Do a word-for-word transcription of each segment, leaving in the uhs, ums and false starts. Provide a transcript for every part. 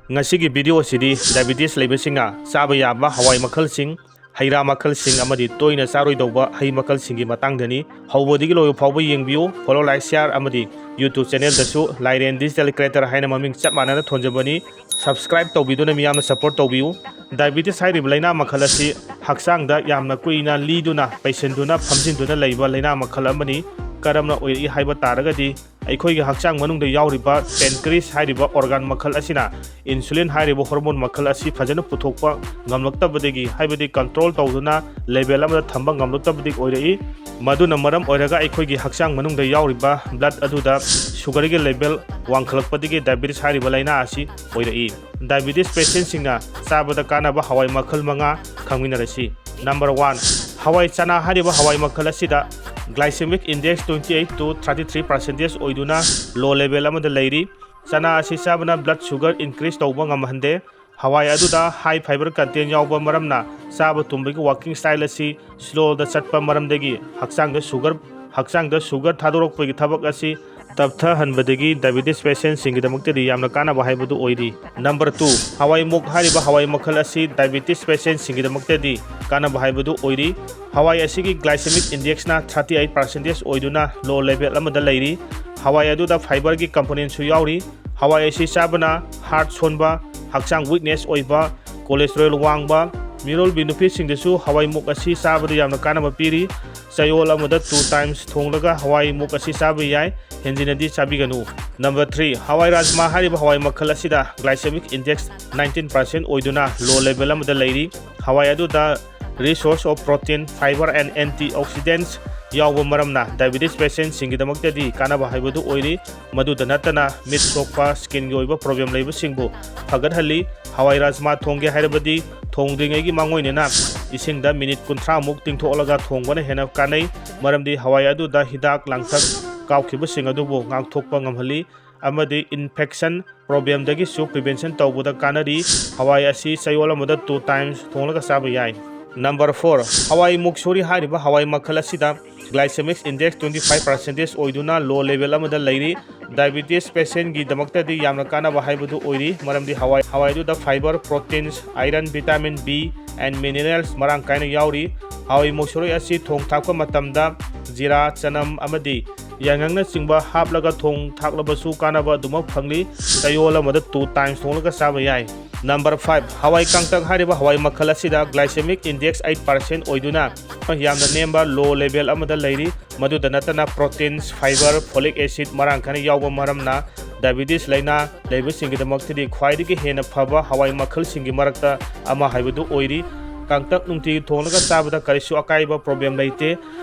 ꯉꯁꯤꯒꯤ video ꯑꯁꯤꯗꯤ diabetes ꯂꯩꯕꯁꯤꯡꯅ ꯆꯥꯕ ꯌꯥꯕ ꯍꯋꯥꯏ ꯃꯈꯜꯁꯤꯡ, ꯍꯩ ꯔꯥ ꯃꯈꯜꯁꯤꯡ ꯑꯃꯗꯤ ꯇꯣꯏꯅ ꯆꯥꯔꯣꯏꯗꯧꯕ ꯍꯩ ꯃꯈꯜꯁꯤꯡꯒꯤ ꯃꯇꯥꯡꯗꯅꯤ꯫ ꯍꯧꯕꯗꯒꯤ ꯂꯣꯏꯕ ꯐꯥꯎꯕ ꯌꯦꯡꯕꯤꯌꯨ꯫ Follow, like, share ꯑꯃꯗꯤ YouTube channelꯗꯁꯨ Lairen Digital Creator ꯍꯥꯏꯅ ꯃꯃꯤꯡ ꯆꯞ ꯃꯥꯟꯅꯅ ꯊꯣꯟꯖꯕꯅꯤ꯫ Subscribe ꯇꯧꯕꯤꯗꯨꯅ ꯃꯤꯌꯥꯝꯅ support ꯇꯧꯕꯤꯌꯨ꯫ Diabetes ꯍꯥꯏꯔꯤꯕ ꯂꯩꯅꯥ ꯃꯈꯜ ꯑꯁꯤ ꯍꯛꯆꯥꯡꯗ ꯌꯥꯝꯅ ꯀꯨꯏꯅ ꯂꯤꯗꯨꯅ, ꯄꯩꯁꯤꯟꯗꯨꯅ, ꯐꯝꯖꯤꯟꯗꯨꯅ ꯂꯩꯕ ꯂꯩꯅꯥ ꯃꯈꯜ ꯑꯃꯅꯤ꯫ ꯀꯔꯝꯅ ꯑꯣꯏꯔꯛꯏ ꯍꯥꯏꯕ ꯇꯥꯔꯒꯗꯤ, ꯑꯩꯈꯣꯏꯒꯤ ꯍꯛꯆꯥꯡ ꯃꯅꯨꯡꯗ ꯌꯥꯎꯔꯤꯕ pancreas ꯍꯥꯏꯔꯤꯕ organ ꯃꯈꯜ ꯑꯁꯤꯅ insulin ꯍꯥꯏꯔꯤꯕ hormone ꯃꯈꯜ ꯑꯁꯤ ꯐꯖꯅ ꯄꯨꯊꯣꯛꯄ ꯉꯝꯂꯛꯇꯕꯗꯒꯤ, ꯍꯥꯏꯕꯗꯤ control ꯇꯧꯗꯨꯅ level ꯑꯃꯗ ꯊꯝꯕ ꯉꯝꯂꯛꯇꯕꯗꯒꯤ ꯑꯣꯏꯔꯛꯏ꯫ ꯃꯗꯨꯅ ꯃꯔꯝ ꯑꯣꯏꯔꯒ ꯑꯩꯈꯣꯏꯒꯤ ꯍꯛꯆꯥꯡ ꯃꯅꯨꯡꯗ ꯌꯥꯎꯔꯤꯕ blood ꯑꯗꯨꯗ sugarꯒꯤ level ꯋꯥꯡꯈꯠꯂꯛꯄꯗꯒꯤ diabetes ꯍꯥꯏꯔꯤꯕ ꯂꯩꯅꯥ ꯑꯁꯤ ꯑꯣꯏꯔꯛꯏ꯫ Diabetes patientꯁꯤꯡꯅ ꯆꯥꯕꯗ ꯀꯥꯟꯅꯕ ꯍꯋꯥꯏ ꯃꯈꯜ ꯃꯉꯥ ꯈꯪꯃꯤꯟꯅꯔꯁꯤ꯫ Number one, ꯍꯋꯥꯏ ꯆꯅꯥ ꯍꯥꯏꯔꯤꯕ ꯍꯋꯥꯏ ꯃꯈꯜ ꯑꯁꯤꯗ glycemic index twenty eight to thirty three percentage ꯑꯣꯏꯗꯨꯅ low level ꯑꯃꯗ ꯂꯩꯔꯤ꯫ ꯆꯅꯥ ꯑꯁꯤ ꯆꯥꯕꯅ blood sugar increase ꯇꯧꯕ ꯉꯝꯍꯟꯗꯦ꯫ ꯍꯋꯥꯏ ꯑꯗꯨꯗ high fiber content ꯌꯥꯎꯕ ꯃꯔꯝꯅ ꯆꯥꯕ ꯇꯨꯝꯕꯒꯤ walking style ꯑꯁꯤ slowꯗ ꯆꯠꯄ ꯃꯔꯝꯗꯒꯤ ꯍꯛꯆꯥꯡꯗ sugar, ꯍꯛꯆꯥꯡꯗ sugar ꯊꯥꯗꯣꯔꯛꯄꯒꯤ ꯊꯕꯛ ꯑꯁꯤ ꯇꯞꯊꯍꯟꯕꯗꯒꯤ diabetes patientꯁꯤꯡꯒꯤꯗꯃꯛꯇꯗꯤ ꯌꯥꯝꯅ ꯀꯥꯟꯅꯕ ꯍꯥꯏꯕꯗꯨ ꯑꯣꯏꯔꯤ꯫ Number two, ꯍꯋꯥꯏ ꯃꯨꯛ ꯍꯥꯏꯔꯤꯕ ꯍꯋꯥꯏ ꯃꯈꯜ ꯑꯁꯤ diabetes patientꯁꯤꯡꯒꯤꯗꯃꯛꯇꯗꯤ ꯀꯥꯟꯅꯕ ꯍꯥꯏꯕꯗꯨ ꯑꯣꯏꯔꯤ꯫ ꯍꯋꯥꯏ ꯑꯁꯤꯒꯤ glycemic indexꯅ thirty eight percentage ꯑꯣꯏꯗꯨꯅ low level ꯑꯃꯗ ꯂꯩꯔꯤ꯫ ꯍꯋꯥꯏ ꯑꯗꯨꯗ fiberꯒꯤ componentꯁꯨ ꯌꯥꯎꯔꯤ꯫ ꯍꯋꯥꯏ ꯑꯁꯤ ꯆꯥꯕꯅ heart ꯁꯣꯟꯕ, ꯍꯛꯆꯥꯡ weakness ꯑꯣꯏꯕ, cholesterol ꯋꯥꯡꯕ, ꯃꯤꯔꯣꯜꯕꯤ ꯅꯨꯄꯤꯁꯤꯡꯗꯁꯨ ꯍꯋꯥꯏ ꯃꯨꯛ ꯑꯁꯤ ꯆꯥꯕꯗ ꯌꯥꯝꯅ ꯀꯥꯟꯅꯕ ꯄꯤꯔꯤ꯫ ꯆꯌꯣꯜ ꯑꯃꯗ two times ꯊꯣꯡꯂꯒ ꯍꯋꯥꯏ ꯃꯨꯛ ꯑꯁꯤ ꯆꯥꯕ ꯌꯥꯏ, ꯍꯦꯟꯖꯤꯟꯅꯗꯤ ꯆꯥꯕꯤꯒꯅꯨ꯫ Number three, ꯍꯋꯥꯏ ꯔꯥꯖꯃꯥ ꯍꯥꯏꯔꯤꯕ ꯍꯋꯥꯏ ꯃꯈꯜ ꯑꯁꯤꯗ glycemic index nineteen percent ꯑꯣꯏꯗꯨꯅ low level ꯑꯃꯗ ꯂꯩꯔꯤ꯫ ꯍꯋꯥꯏ ꯑꯗꯨꯗ rich source of protein, fiber and antioxidants ꯌꯥꯎꯕ ꯃꯔꯝꯅ diabetes patientꯁꯤꯡꯒꯤꯗꯃꯛꯇꯗꯤ ꯀꯥꯟꯅꯕ ꯍꯥꯏꯕꯗꯨ ꯑꯣꯏꯔꯤ꯫ ꯃꯗꯨꯗ ꯅꯠꯇꯅ ꯃꯤꯠ ꯁꯣꯛꯄ, skinꯒꯤ ꯑꯣꯏꯕ problem ꯂꯩꯕꯁꯤꯡꯕꯨ ꯐꯒꯠꯍꯜꯂꯤ꯫ ꯍꯋꯥꯏ ꯔꯥꯖꯃꯥ ꯊꯣꯡꯒꯦ ꯍꯥꯏꯔꯕꯗꯤ ꯊꯣꯡꯗ꯭ꯔꯤꯉꯩꯒꯤ ꯃꯥꯡꯑꯣꯏꯅꯅ ꯏꯁꯤꯡꯗ minute ꯀꯨꯟꯊ꯭ꯔꯥ ꯃꯨꯛ ꯇꯤꯡꯊꯣꯛꯂꯒ ꯊꯣꯡꯕꯅ ꯍꯦꯟꯅ ꯀꯥꯟꯅꯩ, ꯃꯔꯝꯗꯤ ꯍꯋꯥꯏ ꯑꯗꯨꯗ ꯍꯤꯗꯥꯛ ꯂꯥꯡꯊꯛ ꯀꯥꯞꯈꯤꯕꯁꯤꯡ ꯑꯗꯨꯕꯨ ꯉꯥꯛꯊꯣꯛꯄ ꯉꯝꯍꯜꯂꯤ ꯑꯃꯗꯤ infection problemꯗꯒꯤꯁꯨ prevention ꯇꯧꯕꯗ ꯀꯥꯟꯅꯔꯤ꯫ ꯍꯋꯥꯏ ꯑꯁꯤ ꯆꯌꯣꯜ ꯑꯃꯗ two times ꯊꯣꯡꯂꯒ ꯆꯥꯕ ꯌꯥꯏ꯫ Number four, ꯍꯋꯥꯏ ꯃꯨꯛꯁꯣꯔꯤ ꯍꯥꯏꯔꯤꯕ ꯍꯋꯥꯏ ꯃꯈꯜ ꯑꯁꯤꯗ glycemic index twenty five percentage ꯑꯣꯏꯗꯨꯅ low level ꯑꯃꯗ ꯂꯩꯔꯤ꯫ Diabetes patientꯒꯤꯗꯃꯛꯇꯗꯤ ꯌꯥꯝꯅ ꯀꯥꯟꯅꯕ ꯍꯥꯏꯕꯗꯨ ꯑꯣꯏꯔꯤ, ꯃꯔꯝꯗꯤ ꯍꯋꯥꯏ ꯍꯋꯥꯏꯗꯨꯗ fiber, proteins, iron, vitamin B and minerals ꯃꯔꯥꯡ ꯀꯥꯏꯅ ꯌꯥꯎꯔꯤ꯫ ꯍꯋꯥꯏ ꯃꯨꯛꯁꯣꯔꯤ ꯑꯁꯤ ꯊꯣꯡ ꯊꯥꯛꯄ ꯃꯇꯝꯗ ꯖꯤꯔꯥ, ꯆꯅꯝ ꯑꯃꯗꯤ ꯌꯥꯏꯉꯪꯅꯆꯤꯡꯕ ꯍꯥꯞꯂꯒ ꯊꯣꯡ ꯊꯥꯛꯂꯕꯁꯨ ꯀꯥꯟꯅꯕ ꯑꯗꯨꯃꯛ ꯐꯪꯂꯤ꯫ ꯆꯌꯣꯜ ꯑꯃꯗ two times ꯊꯣꯡꯂꯒ ꯆꯥꯕ ꯌꯥꯏ꯫ Number five, ꯍꯋꯥꯏ ꯀꯥꯡꯇꯛ ꯍꯥꯏꯔꯤꯕ ꯍꯋꯥꯏ ꯃꯈꯜ ꯑꯁꯤꯗ glycemic index eight percent ꯑꯣꯏꯗꯨꯅ ꯌꯥꯝꯅ ꯅꯦꯝꯕ low level ꯑꯃꯗ ꯂꯩꯔꯤ꯫ ꯃꯗꯨꯗ ꯅꯠꯇꯅ proteins, fiber, folic acid ꯃꯔꯥꯡ ꯀꯥꯏꯅ ꯌꯥꯎꯕ ꯃꯔꯝꯅ diabetes ꯂꯥꯏꯅꯥ ꯂꯩꯕꯁꯤꯡꯒꯤꯗꯃꯛꯇꯗꯤ ꯈ꯭ꯋꯥꯏꯗꯒꯤ ꯍꯦꯟꯅ ꯐꯕ ꯍꯋꯥꯏ ꯃꯈꯜꯁꯤꯡꯒꯤ ꯃꯔꯛꯇ ꯑꯃ ꯍꯥꯏꯕꯗꯨ ꯑꯣꯏꯔꯤ꯫ ꯀꯥꯡꯇꯛ ꯅꯨꯡꯇꯤꯒꯤ ꯊꯣꯡꯂꯒ ꯆꯥꯕꯗ ꯀꯔꯤꯁꯨ ꯑꯀꯥꯏꯕ problem ꯂꯩꯇꯦ꯫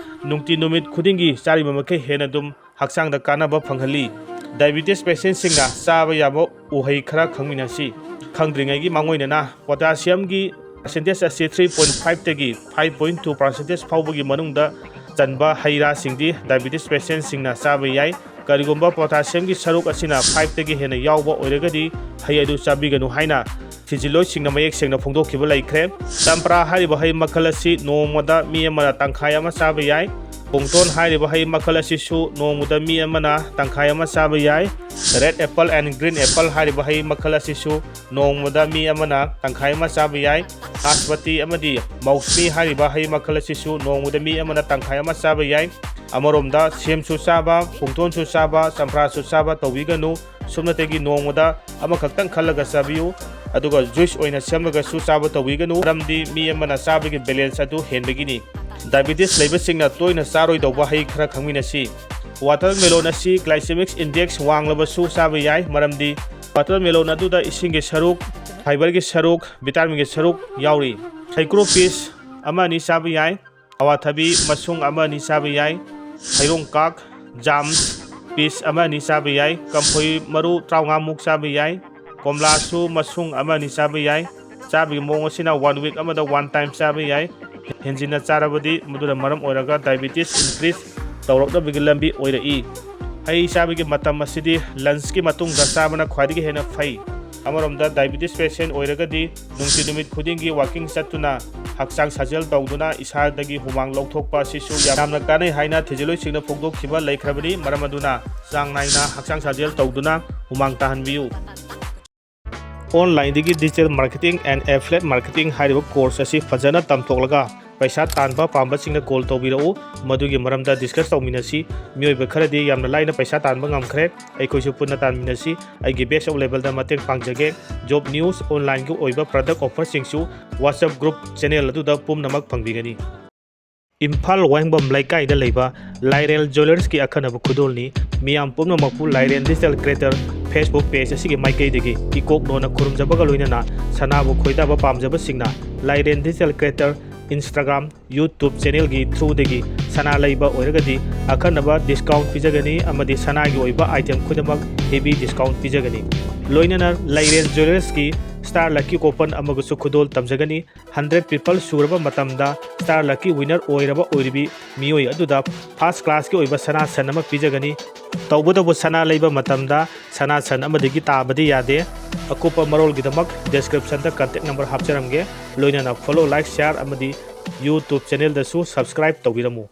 ꯅꯨꯡꯇꯤ ꯅꯨꯃꯤꯠ ꯈꯨꯗꯤꯡꯒꯤ ꯆꯥꯔꯤꯕ ꯃꯈꯩ ꯍꯦꯟꯅ ꯑꯗꯨꯝ ꯍꯛꯆꯥꯡꯗ ꯀꯥꯟꯅꯕ ꯐꯪꯍꯜꯂꯤ꯫ Diabetes patientꯁꯤꯡꯅ ꯆꯥꯕ ꯌꯥꯕ ꯎꯍꯩ ꯈꯔ ꯈꯪꯃꯤꯟꯅꯁꯤ꯫ ꯈꯪꯗ꯭ꯔꯤꯉꯩꯒꯤ ꯃꯥꯡꯑꯣꯏꯅꯅ potassiumꯒꯤ percentage ꯑꯁꯤ three point fiveꯇꯒꯤ five point two percentage ꯐꯥꯎꯕꯒꯤ ꯃꯅꯨꯡꯗ ꯆꯟꯕ ꯍꯩ ꯔꯥꯁꯤꯡꯗꯤ diabetes patientꯁꯤꯡꯅ ꯆꯥꯕ ꯌꯥꯏ꯫ ꯀꯔꯤꯒꯨꯝꯕ potassiumꯒꯤ ꯁꯔꯨꯛ ꯑꯁꯤꯅ fiveꯇꯒꯤ ꯍꯦꯟꯅ ꯌꯥꯎꯕ ꯑꯣꯏꯔꯒꯗꯤ ꯍꯩ ꯑꯗꯨ ꯆꯥꯕꯤꯒꯅꯨ ꯍꯥꯏꯅ ꯊꯤꯖꯤꯜꯂꯣꯏꯁꯤꯡꯅ ꯃꯌꯦꯛ ꯁꯦꯡꯅ ꯐꯣꯡꯗꯣꯛꯈꯤꯕ ꯂꯩꯈ꯭ꯔꯦ꯫ ꯆꯝꯄ꯭ꯔꯥ ꯍꯥꯏꯔꯤꯕ ꯍꯩ ꯃꯈꯜ ꯑꯁꯤ ꯅꯣꯡꯃꯗ ꯃꯤ ꯑꯃꯅ ꯇꯪꯈꯥꯏ ꯑꯃ ꯆꯥꯕ ꯌꯥꯏ꯫ ꯄꯨꯡꯇꯣꯟ ꯍꯥꯏꯔꯤꯕ ꯍꯩ ꯃꯈꯜ ꯑꯁꯤꯁꯨ ꯅꯣꯡꯃꯗ ꯃꯤ ꯑꯃꯅ ꯇꯪꯈꯥꯏ ꯑꯃ ꯆꯥꯕ ꯌꯥꯏ꯫ Red apple and green apple ꯍꯥꯏꯔꯤꯕ ꯍꯩ ꯃꯈꯜ ꯑꯁꯤꯁꯨ ꯅꯣꯡꯃꯗ ꯃꯤ ꯑꯃꯅ ꯇꯪꯈꯥꯏ ꯑꯃ ꯆꯥꯕ ꯌꯥꯏ꯫ ꯅꯥꯁꯄꯇꯤ ꯑꯃꯗꯤ ꯃꯧꯁꯃꯤ ꯍꯥꯏꯔꯤꯕ ꯍꯩ ꯃꯈꯜ ꯑꯁꯤꯁꯨ ꯅꯣꯡꯃꯗ ꯃꯤ ꯑꯃꯅ ꯇꯪꯈꯥꯏ ꯑꯃ ꯆꯥꯕ ꯌꯥꯏ꯫ ꯑꯃꯔꯣꯝꯗ ꯁꯦꯝꯁꯨ ꯆꯥꯕ, ꯄꯨꯡꯇꯣꯟꯁꯨ ꯆꯥꯕ, ꯆꯝꯄ꯭ꯔꯥꯁꯨ ꯆꯥꯕ ꯇꯧꯕꯤꯒꯅꯨ꯫ ꯁꯨꯞꯅꯇꯒꯤ ꯅꯣꯡꯃꯗ ꯑꯃꯈꯛꯇꯪ ꯈꯜꯂꯒ ꯆꯥꯕꯤꯌꯨ, ꯑꯗꯨꯒ juice ꯑꯣꯏꯅ ꯁꯦꯝꯂꯒꯁꯨ ꯆꯥꯕ ꯇꯧꯕꯤꯒꯅꯨ, ꯃꯔꯝꯗꯤ ꯃꯤ ꯑꯃꯅ ꯆꯥꯕꯒꯤ balance ꯑꯗꯨ ꯍꯦꯟꯕꯒꯤꯅꯤ꯫ Diabetes ꯂꯩꯕꯁꯤꯡꯅ ꯇꯣꯏꯅ ꯆꯥꯔꯣꯏꯗꯧꯕ ꯍꯩ ꯈꯔ ꯈꯪꯃꯤꯟꯅꯁꯤ꯫ Watermelon ꯑꯁꯤ glycemic index ꯋꯥꯡꯂꯕꯁꯨ ꯆꯥꯕ ꯌꯥꯏ, ꯃꯔꯝꯗꯤ watermelon ꯑꯗꯨꯗ ꯏꯁꯤꯡꯒꯤ ꯁꯔꯨꯛ, fiberꯒꯤ ꯁꯔꯨꯛ, vitaminꯒꯤ ꯁꯔꯨꯛ ꯌꯥꯎꯔꯤ꯫ ꯍꯩꯀ꯭ꯔꯨ piece ꯑꯃ ꯑꯅꯤ ꯆꯥꯕ ꯌꯥꯏ꯫ ꯑꯋꯥꯊꯕꯤ ꯃꯁꯨꯡ ꯑꯃ ꯑꯅꯤ ꯆꯥꯕ ꯌꯥꯏ꯫ ꯍꯩꯔꯣꯡꯀꯥꯛ, jams, piece ꯑꯃ ꯑꯅꯤ ꯆꯥꯕ ꯌꯥꯏ꯫ ꯀꯝꯐꯣꯏ ꯃꯔꯨ ꯇꯔꯥꯃꯉꯥ ꯃꯨꯛ ꯆꯥꯕ ꯌꯥꯏ꯫ ꯀꯣꯝꯂꯥꯁꯨ ꯃꯁꯨꯡ ꯑꯃ ꯑꯅꯤ ꯆꯥꯕ ꯌꯥꯏ꯫ ꯆꯥꯕꯒꯤ ꯃꯑꯣꯡ ꯑꯁꯤꯅ one week ꯑꯃꯗ one time ꯆꯥꯕ ꯌꯥꯏ꯫ ꯍꯦꯟꯖꯤꯟꯅ ꯆꯥꯔꯕꯗꯤ ꯃꯗꯨꯅ ꯃꯔꯝ ꯑꯣꯏꯔꯒ diabetes increase ꯇꯧꯔꯛꯅꯕꯒꯤ ꯂꯝꯕꯤ ꯑꯣꯏꯔꯛꯏ꯫ ꯍꯩ ꯆꯥꯕꯒꯤ ꯃꯇꯝ ꯑꯁꯤꯗꯤ lunchꯀꯤ ꯃꯇꯨꯡꯗ ꯆꯥꯕꯅ ꯈ꯭ꯋꯥꯏꯗꯒꯤ ꯍꯦꯟꯅ ꯐꯩ꯫ ꯑꯃꯔꯣꯝꯗ diabetes patient ꯑꯣꯏꯔꯒꯗꯤ ꯅꯨꯡꯇꯤ ꯅꯨꯃꯤꯠ ꯈꯨꯗꯤꯡꯒꯤ walking ꯆꯠꯇꯨꯅ ꯍꯛꯆꯥꯡ ꯁꯥꯖꯦꯜ ꯇꯧꯗꯨꯅ ꯏꯁꯥꯗꯒꯤ ꯍꯨꯃꯥꯡ ꯂꯧꯊꯣꯛꯄ ꯑꯁꯤꯁꯨ ꯌꯥꯝꯅ ꯀꯥꯟꯅꯩ ꯍꯥꯏꯅ ꯊꯤꯖꯤꯜꯂꯣꯏꯁꯤꯡꯅ ꯐꯣꯡꯗꯣꯛꯈꯤꯕ ꯂꯩꯈ꯭ꯔꯕꯅꯤ꯫ ꯃꯔꯝ ꯑꯗꯨꯅ ꯆꯥꯡ ꯅꯥꯏꯅ ꯍꯛꯆꯥꯡ ꯁꯥꯖꯦꯜ ꯇꯧꯗꯨꯅ ꯍꯨꯃꯥꯡ ꯇꯥꯍꯟꯕꯤꯌꯨ꯫ Online-ꯗꯒꯤ Digital Marketing and Affiliate Marketing ꯍꯥꯏꯔꯤꯕ course ꯑꯁꯤ ꯐꯖꯅ ꯇꯝꯊꯣꯛꯂꯒ ꯄꯩꯁꯥ ꯇꯥꯟꯕ ꯄꯥꯝꯕꯁꯤꯡꯅ call ꯇꯧꯕꯤꯔꯛꯎ꯫ ꯃꯗꯨꯒꯤ ꯃꯔꯝꯗ discuss ꯇꯧꯃꯤꯟꯅꯁꯤ꯫ ꯃꯤꯑꯣꯏꯕ ꯈꯔꯗꯤ ꯌꯥꯝꯅ ꯂꯥꯏꯅ ꯄꯩꯁꯥ ꯇꯥꯟꯕ ꯉꯝꯈ꯭ꯔꯦ꯫ ꯑꯩꯈꯣꯏꯁꯨ ꯄꯨꯟꯅ ꯇꯥꯟꯃꯤꯟꯅꯁꯤ꯫ ꯑꯩꯒꯤ best of level-ꯗ ꯃꯇꯦꯡ ꯄꯥꯡꯖꯒꯦ꯫ Job news, online-ꯒꯤ ꯑꯣꯏꯕ product offer-ꯁꯤꯡꯁꯨ WhatsApp group channel ꯑꯗꯨꯗ ꯄꯨꯝꯅꯃꯛ ꯐꯪꯕꯤꯒꯅꯤ꯫ ꯏꯝꯐꯥꯜ ꯋꯥꯍꯦꯡꯕꯝ ꯂꯩꯀꯥꯏꯗ ꯂꯩꯕ ꯂꯥꯏꯔꯦꯜ Jewellers-ꯀꯤ ꯑꯈꯟꯅꯕ ꯈꯨꯗꯣꯜꯅꯤ꯫ ꯃꯤꯌꯥꯝ ꯄꯨꯝꯅꯃꯛꯄꯨ ꯂꯥꯏꯔꯦꯟ Digital Creator Facebook page ꯑꯁꯤꯒꯤ ꯃꯥꯏꯀꯩꯗꯒꯤ ꯏꯀꯣꯛ ꯅꯣꯟꯅ ꯈꯨꯔꯨꯝꯖꯕꯒ ꯂꯣꯏꯅꯅ ꯁꯅꯥꯕꯨ ꯈꯣꯏꯗꯥꯕ ꯄꯥꯝꯖꯕꯁꯤꯡꯅ ꯂꯥꯏꯔꯦꯟ Digital Creator Instagram, YouTube channel-ꯒꯤ through-ꯗꯒꯤ ꯁꯅꯥ ꯂꯩꯕ ꯑꯣꯏꯔꯒꯗꯤ ꯑꯈꯟꯅꯕ discount ꯄꯤꯖꯒꯅꯤ ꯑꯃꯗꯤ ꯁꯅꯥꯒꯤ ꯑꯣꯏꯕ item ꯈꯨꯗꯤꯡꯃꯛ heavy discount ꯄꯤꯖꯒꯅꯤ꯫ ꯂꯣꯏꯅꯅ ꯂꯥꯏꯔꯦꯟ Jewellers-ꯀꯤ Star Lucky Coupon ꯑꯃꯒꯁꯨ ꯈꯨꯗꯣꯜ ꯇꯝꯖꯒꯅꯤ꯫ Hundred people ꯁꯨꯔꯕ ꯃꯇꯝꯗ Star Lucky winner ꯑꯣꯏꯔꯕ ꯑꯣꯏꯔꯤꯕꯤ ꯃꯤꯑꯣꯏ ꯑꯗꯨꯗ first class-ꯀꯤ ꯑꯣꯏꯕ ꯁꯅꯥ ꯁꯟ ꯑꯃ ꯄꯤꯖꯒꯅꯤ꯫ ꯇꯧꯕꯇꯕꯨ ꯁꯅꯥ ꯂꯩꯕ ꯃꯇꯝꯗ ꯁꯅꯥ ꯁꯟ ꯑꯃꯗꯒꯤ ꯇꯥꯕꯗꯤ ꯌꯥꯗꯦ꯫ ꯑꯀꯨꯞꯄ ꯃꯔꯣꯜꯒꯤꯗꯃꯛ description-ꯗ contact number ꯍꯥꯞꯆꯔꯝꯒꯦ꯫ ꯂꯣꯏꯅꯅ follow, like, share ꯑꯃꯗꯤ YouTube channel-ꯗꯁꯨ subscribe ꯇꯧꯕꯤꯔꯝꯃꯨ꯫